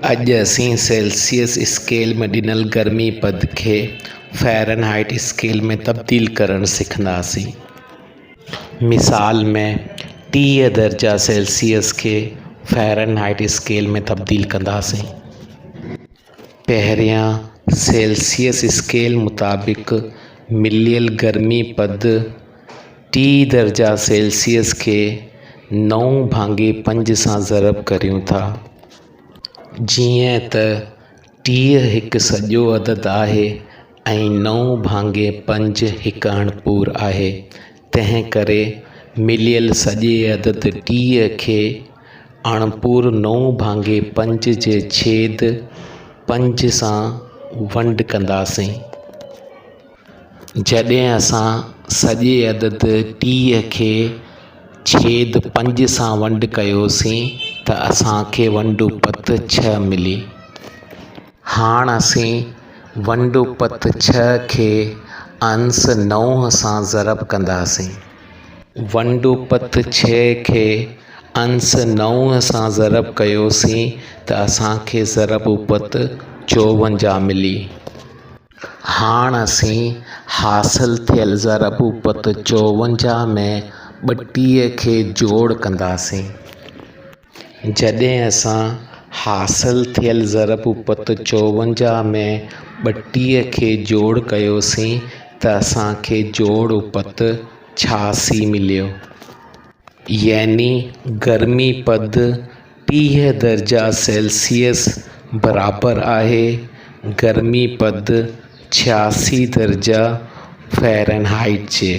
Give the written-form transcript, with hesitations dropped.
اڄ اسين Celsius scale ۾ ڏنل گرمي پد کي فهرنهائيٽ اسڪيل ۾ تبديل ڪرڻ سکنداسين. مثال ۾ 30 درجا سيلسيس کي فهرنهائيٽ اسڪيل ۾ تبديل ڪنداسين. پهريان سيلسيس اسڪيل مطابق مليل گرمي پد 30 درجا سيلسيس کي نو ڀاڱي پنج سان ضرب ڪريون ٿا. جيئن ته 30 هڪ سڄو عدد آهي ۽ نو ڀاڱي پنج هڪ اڻپور آهي، تنهن ڪري مليل سڄي عدد 30 کي اڻپور نو ڀاڱي پنج جي ڇيد پنج سان ونڊ ڪنداسين. جڏهن اسان سڄي عدد 30 کي ڇيد پنج سان ونڊ ڪيوسين ته اسان کي ونڊ اپت ڇهه ملي. هاڻ اسين ونڊ اپت ڇهه کي انس نو سان ضرب ڪنداسين. ونڊ اپت ڇهه کي انس نو سان ضرب ڪيوسين ته اسان کي ضرب اپت 54 ملي. هاڻ اسين حاصل ٿيل ضرب اپت 54 ۾ 32 کي جوڙ ڪنداسين. جڏهن اسان حاصل ٿيل ضرب اپت 54 ۾ 32 کي جوڙ ڪيوسين ته اسان کي جوڙ اپت 86 مليو. يعني گرمي پد 30 درجا سيلسيس برابر آهي گرمي پد 86 درجا فهرنهائيٽ جي.